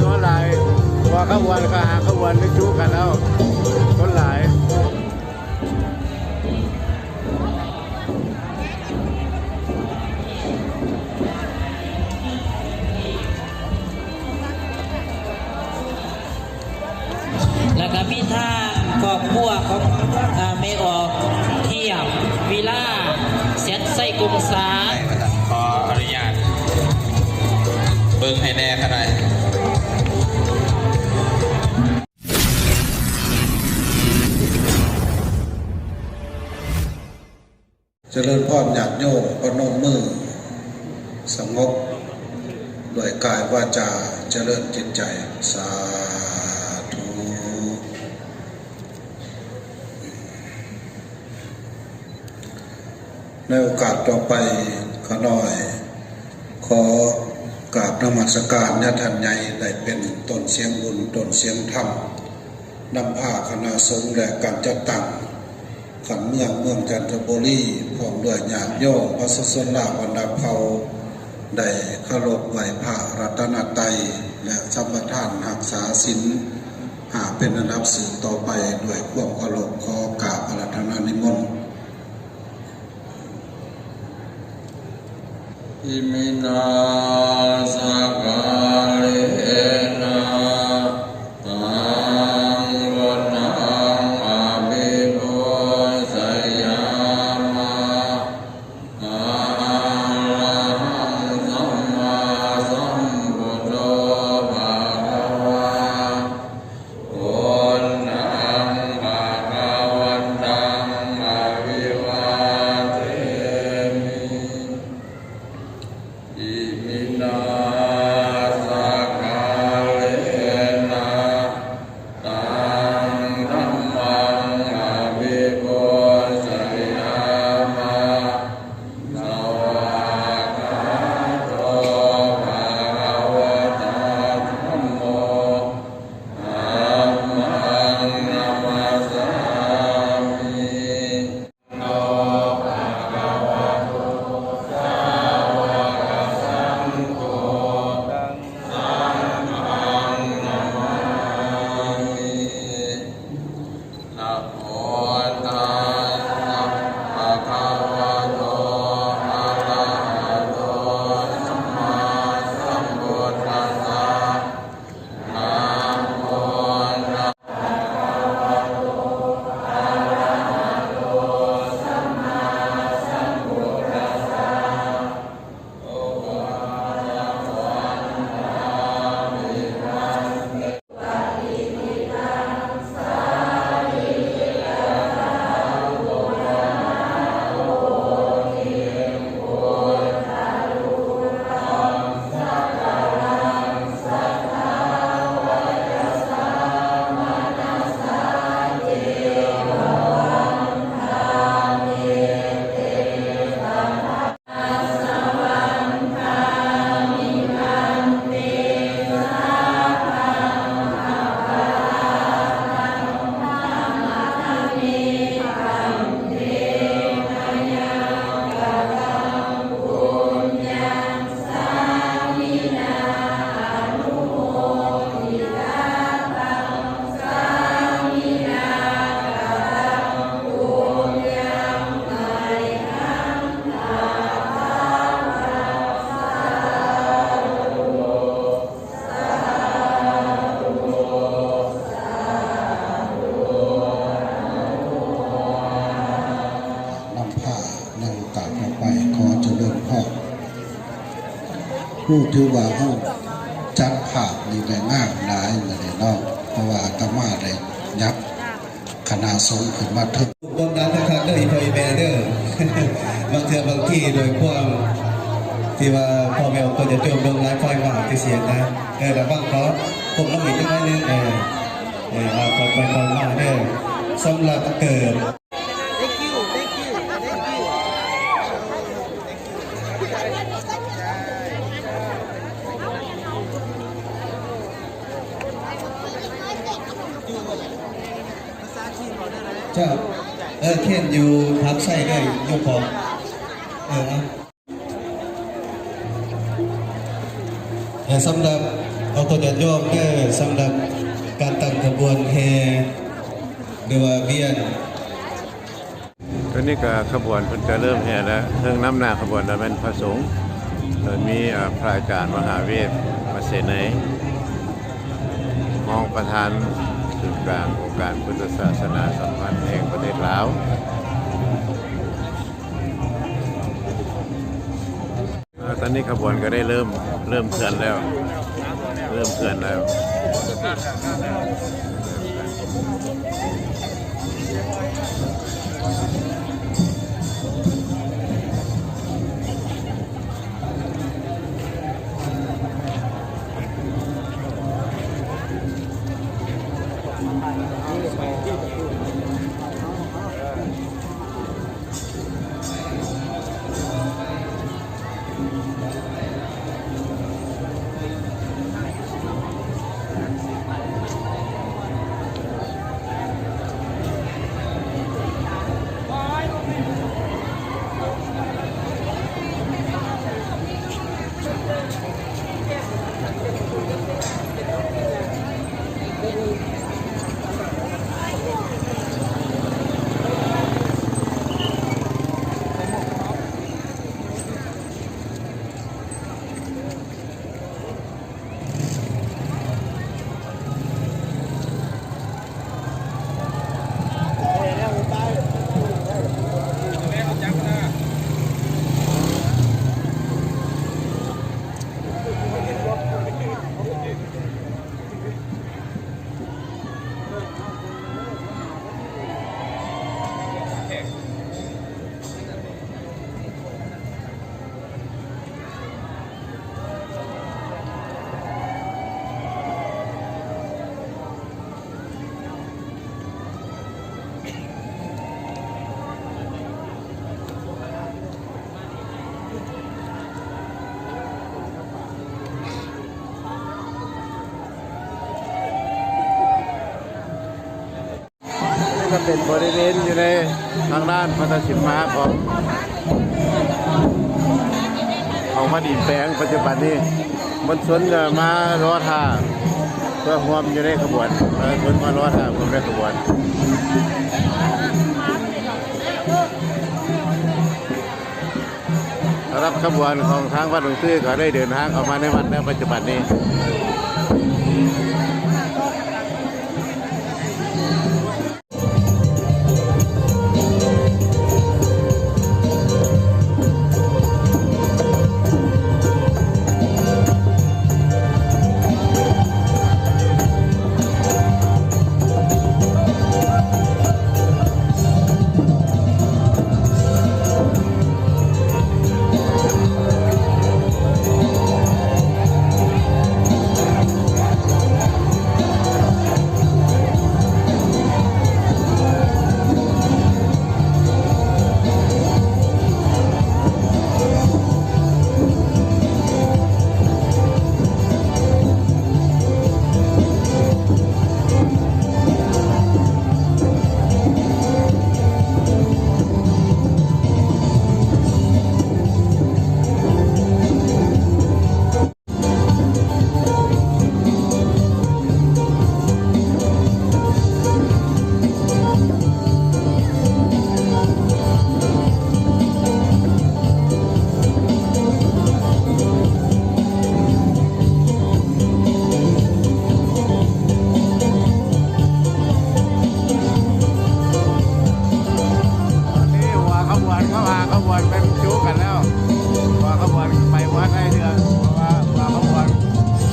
ຄົນຫຼາຍ ເພາະວ່າຂະບວນ ເຂົາຫາຂະບວນໄປສູ່ກັນແລ້ວ ຄົນຫຼາຍ. ແລ້ວກໍມີທາງຄອບຄົວຂອງ ອາ ແມ່ອອກທຽບວິລາ ແສນໄຊກົງສາ. ຂໍອະນຸຍາດເບິ່ງໃຫ້ແດ່ຂະໜ້ອຍ. ຈະເລີນພອນ ຍາດໂຍມ ປະນົມມື ສະຫງົບ ດ້ວຍກາຍວາຈາ ຈະເລີນຈິດໃຈ. ສາທຸ. ໃນໂອກາດຕໍ່ໄປ ຂ້ານ້ອຍຂໍກາບນະມັດສະການຍາທ່ານໃຫຍ່ ໄດ້ເປັນຕົ້ນສຽງບຸນ ຕົ້ນສຽງທຳ ນຳພາຄະນະສົງ ແລະ ການຈັດຕັ້ງຂັ້ນເມືອງ ເມືອງຈັນທະບູລີ ພ້ອມດ້ວຍຍາດໂຍມປະຊາຊົນລາວບັນດາເຜົ່າ ໄດ້ເຄົາລົບໄຫວ້ພະລັດຕະນະໄຕ ແລະ ສຳປະທານຮັກສາສິນຫ້າເປັນອັນດັບສືບຕໍ່ໄປ. ດ້ວຍຄວາມເຄົາລົບ ຂໍກາບອາລາທະນານິມົນ. Iminā sakkārena taṃ buddhaṃ abhipūjayāma. Arahaṃ sammāsambuddho bhagavā. Buddhaṃ bhagavantaṃ abhivādemi. Iminā sakkārena taṃ dhammaṃ abhipūjayāma. Svākkhāto bhagavatā dhammo. Dhammaṃ namassāmi. Bhagavato sāvakasaṅgho. Saṅghaṃ namāmi. Namo tassa bhagavato arahato sammāsambuddhassa. Namo tassa bhagavato arahato sammāsambuddhassa.ນຳພາໃນໂອກາດຕໍ່ໄປ ຂໍຈະເລີນພອນ. ຮູ້ຖືວ່າເຮົາຈັດພາບນີ້ໄດ້ງາມຫຼາຍມື້ນີ້ເນາະ ເພາະວ່າອາດຕະມາໄດ້ຫຍັບຄະນະສົງຂຶ້ນມາເທິງ. ເບິ່ງຫຼາຍຄັກໆເດີ ອີ່ພໍ່ອີ່ແມ່ເດີ. ບາງເທື່ອບາງທີໂດຍຄວາມທີ່ວ່າພໍ່ແມ່ອອກຕົນຍາດໂຍມເບິ່ງຫຼາຍ ຄອຍວ່າຈັ່ງຊີ້ນະ. ເອີ ລະບາງກໍຄົນລະມິດຈັກໜ້ອຍໜຶ່ງ. ເອີ ເອີ ວ່າຄ່ອຍໄປຄ່ອຍມາເດີ. ສຳລັບເກີດ ເຈົ້າ ເອີ ເຄນຢູ່ພາກໄຊເດີ ຢູ່ຂອງ ເອີ ເນາະ. ແລະ ສຳລັບ ຂໍໂທດຍາດໂຍມເດີ ສຳລັບການຕັ້ງຂະບວນແຫ່ ຫຼືວ່າວຽນ. ຕອນນີ້ກໍຂະບວນເພິ່ນກໍເລີ່ມແຫ່ແລ້ວ. ເທິງນຳໜ້າຂະບວນລະແມ່ນພະສົງ ໂດຍມີ ເອີ ພະອາຈານມະຫາເວດ ມະເສໄນ ຮອງປະທານສູນກາງອົງການພຸດທະສາສະໜາສຳພັນແຫ່ງປະເທດລາວ. ອາ ຕອນນີ້ຂະບວນກໍໄດ້ເລີ່ມ ເລີ່ມເຄື່ອນແລ້ວ ເລີ່ມເຄື່ອນແລ້ວ. ນີ້ກໍເປັນບໍລິເວນຢູ່ໃນທາງດ້ານພັດທະສິມມາຂອງ ຂອງວັດອິນແປງ. ປັດຈຸບັນນີ້ມວນຊົນກໍມາລໍຖ້າເພື່ອຮ່ວມຢູ່ໃນຂະບວນ, ປະຊາຊົນມາລໍຖ້າຮ່ວມໃນຂະບວນ. ສຳລັບຂະບວນຂອງທາງວັດຫຼວງຕື້ກໍໄດ້ເດີນທາງເຂົ້າມາໃນວັດແລ້ວປັດຈຸບັນນີ້. ນີ້ຫົວຂະບວນກັບຫາງຂະບວນເປັນຈູກັນແລ້ວ. ຫົວຂະບວນໄປບໍ່ໄດ້ເທື່ອ ເພາະວ່າຫົວຂະບວນ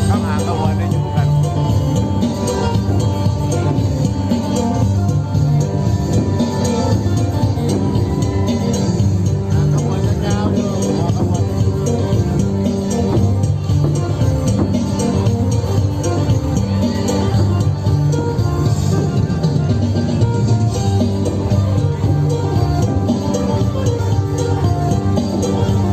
ກັບຫາງຂະບວນໄດ້ຈູກັນ. ຫາງຂະບວນຍາວໆຢູ່ ຫົວຂະບວນ. ເ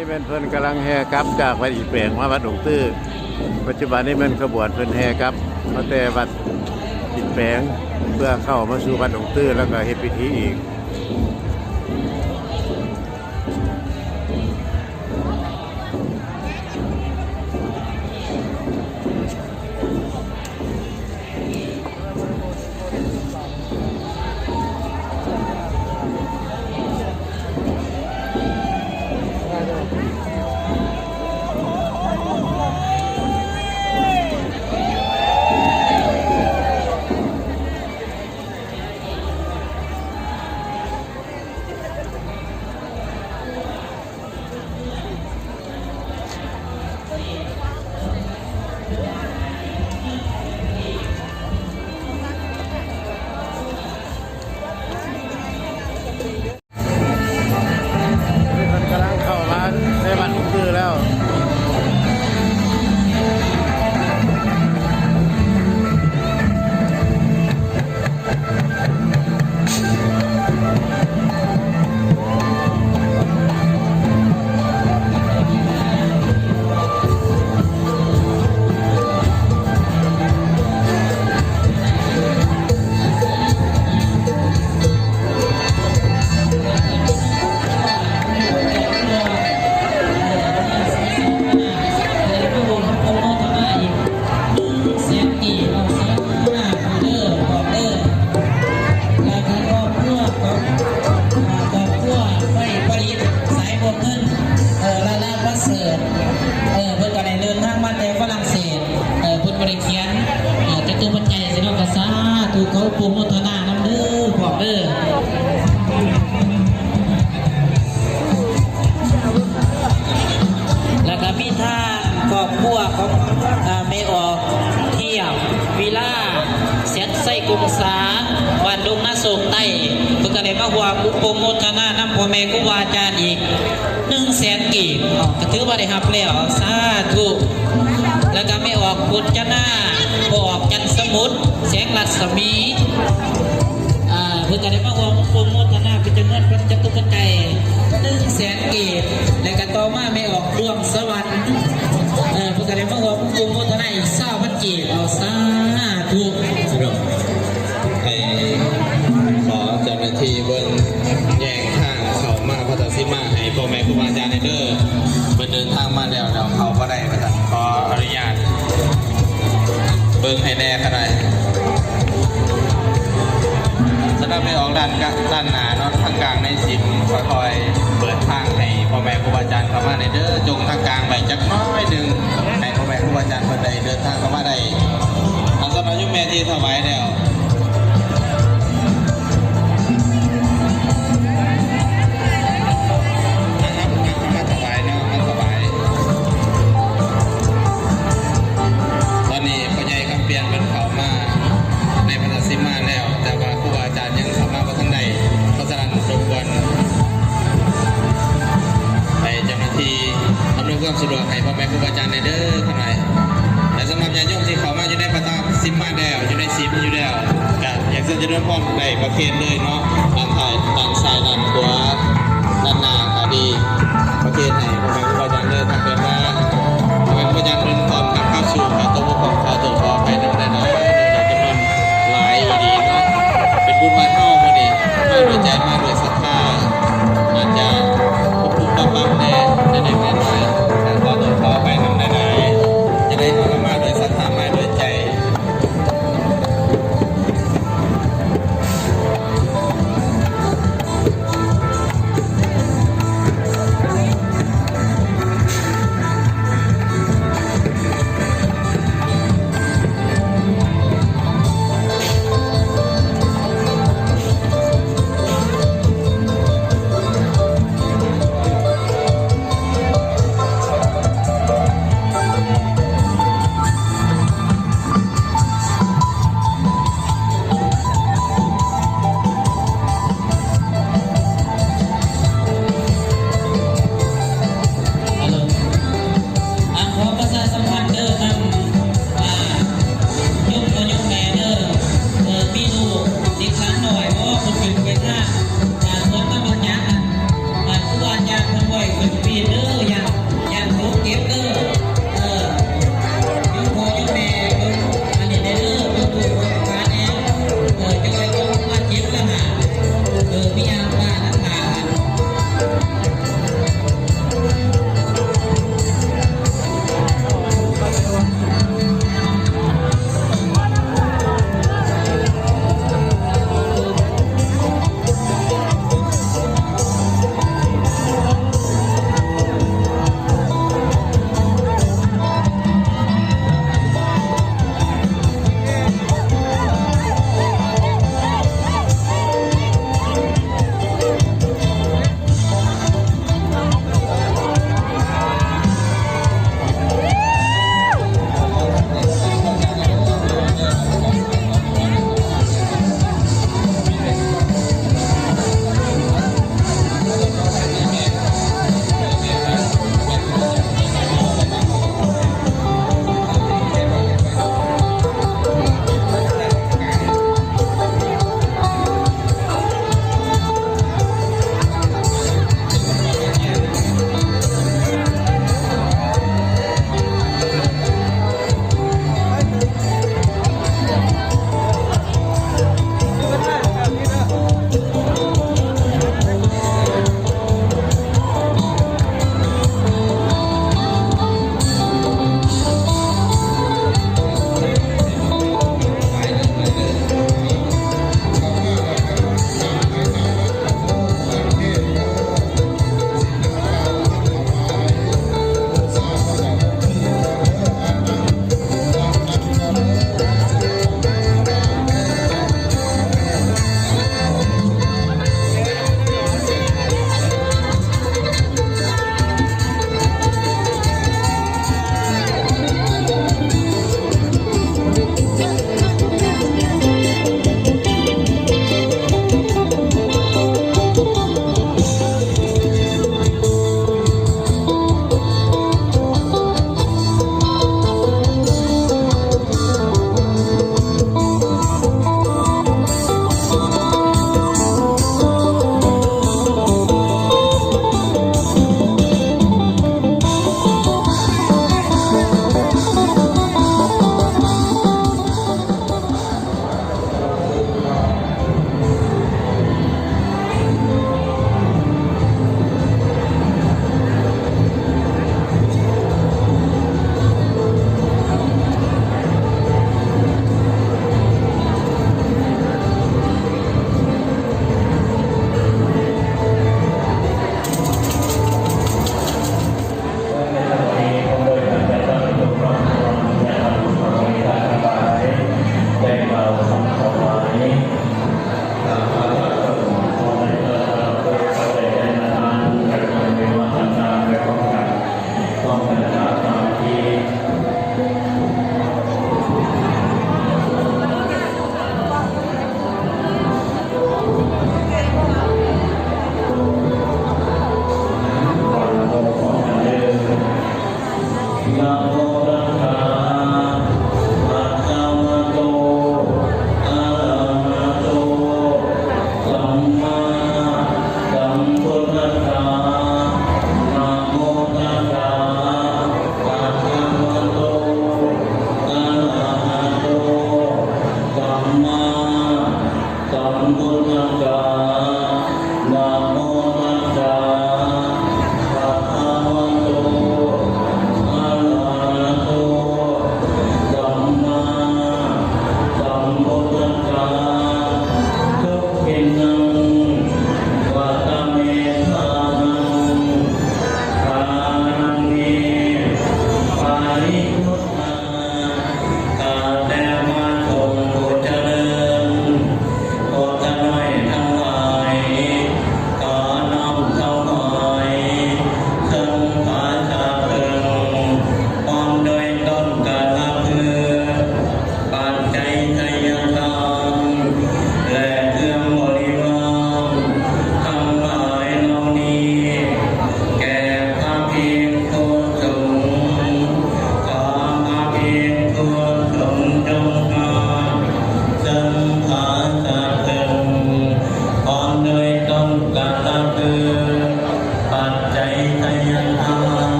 ນີ້ແມ່ນເພິ່ນກຳລັງແຫ່ກັບຈາກວັດອິນແປງມາວັດດົງຕື້. ປັດຈຸບັນນີ້ແມ່ນຂະບວນເພິ່ນແຫ່ກັບມາແຕ່ວັດອິນແປງ ເພື່ອເຂົ້າມາສູ່ວັດດົງຕື້ ແລ້ວກໍເຮັດພິທີອີກ. ເພິ່ນກຳລັງເຂົ້າມາໃນວັດຄືແລ້ວ. ໜຶ່ງແສນກີບ ເອົາສາທຸເດີ ບອກເດີ ແລ້ວກໍຄອບຄົວຂອງ ອ່າ ຄອບຄົວໄຟຜະລິດສາຍບົວເງິນ ເອີ ລາລາປະເສີດ ເອີ ເພິ່ນກໍໄດ້ເດີນທາງມາແຕ່ຝຣັ່ງເສດ ເອີ ເພິ່ນບໍ່ໄດ້ຂຽນ ເອີ ຈະຕຸປັດໄຈໃສ່ເນາະ ກໍສາທຸ ຂໍອະນຸໂມທະນານຳເດີ ບອກເດີ. ແລ້ວກໍມີທາງຄອບຄົວຂອງ ອາ ແມ່ອອກທຽບວິລາ ແສນໄຊກົງສາ ບ້ານດົງນາໂຊກໃຕ້ ເພິ່ນກໍໄດ້ມາຮ່ວມອະນຸໂມທະນານຳພໍ່ແມ່ຄູບາອາຈານອີກໜຶ່ງແສນກີບ ເນາະ ກໍຖືວ່າໄດ້ຮັບແລ້ວ ສາທຸ. ແລ້ວກໍແມ່ອອກພົດຈະນາ ພໍ່ອອກຈັນສະໝຸດ ແສງລັດສະໝີ ອ່າ ເພິ່ນກໍໄດ້ມາຮ່ວມອະນຸໂມທະນາເປັນຈຳນວນເປັນຈະຕຸປັດໄຈໜຶ່ງແສນກີບ ແລ້ວກໍຕໍ່ມາແມ່ອອກດວງສະຫວັນ ເອີ ເພິ່ນກໍໄດ້ມາຮ່ວມອະນຸໂມທະນາອີກຊາວພັນກີບ ເອົາສາທຸ. ໃຫ້ຂໍເຈົ້າໜ້າທີ່ເບິ່ງແຍງທາງເຂົ້າມາພັດທະສີມາໃຫ້ພໍ່ແມ່ຄູບາອາຈານແດ່ເດີ ເພິ່ນເດີນທາງມາແລ້ວ ແລ້ວເຂົ້າບໍ່ໄດ້ວ່າຊັ້ນ ຂໍອະນຸຍາດ ເບິ່ງໃຫ້ແດ່ກໍໄດ້. ສຳລັບແມ່ອອກດ້ານກະ ດ້ານໜ້າເນາະ ທາງກາງໃນສິມ ຄ່ອຍໆເປີດທາງໃຫ້ພໍ່ແມ່ຄູບາອາຈານເຂົ້າມາແດ່ເດີ ຈົ່ງທາງກາງໄວ້ຈັກໜ້ອຍໜຶ່ງ ໃຫ້ພໍ່ແມ່ຄູບາອາຈານເພິ່ນໄດ້ເດີນທາງເຂົ້າມາໄດ້. ເອົາ ສຳລັບໂຍມແມ່ທີ່ຖວາຍແລ້ວ ມາຖວາຍເນາະ ມາຖວາຍ. ຕອນນີ້ພໍ່ໃຫຍ່ຄຳປ່ຽນເພິ່ນເຂົ້າມາໃນພັດທະສີມາແລ້ວ ແຕ່ວ່າຄູບາອາຈານຍັງເຂົ້າມາບໍ່ທັນໄດ້ ເພາະສະນັ້ນ ລົບກວນໃຫ້ເຈົ້າໜ້າທີ່ອຳນວຍຄວາມສະດວກໃຫ້ພໍ່ແມ່ຄູບາອາຈານແດ່ເດີຂ້ານ້ອຍ. ແລະ ສຳລັບຍາດໂຍມທີ່ເຂົ້າມາຢູ່ໃນພັດທະສີມາແລ້ວ ຢູ່ໃນສິມຢູ່ແລ້ວ ກະຢາກເຊີນຈະເລີນພອນໄດ້ປະເຄນເລີຍ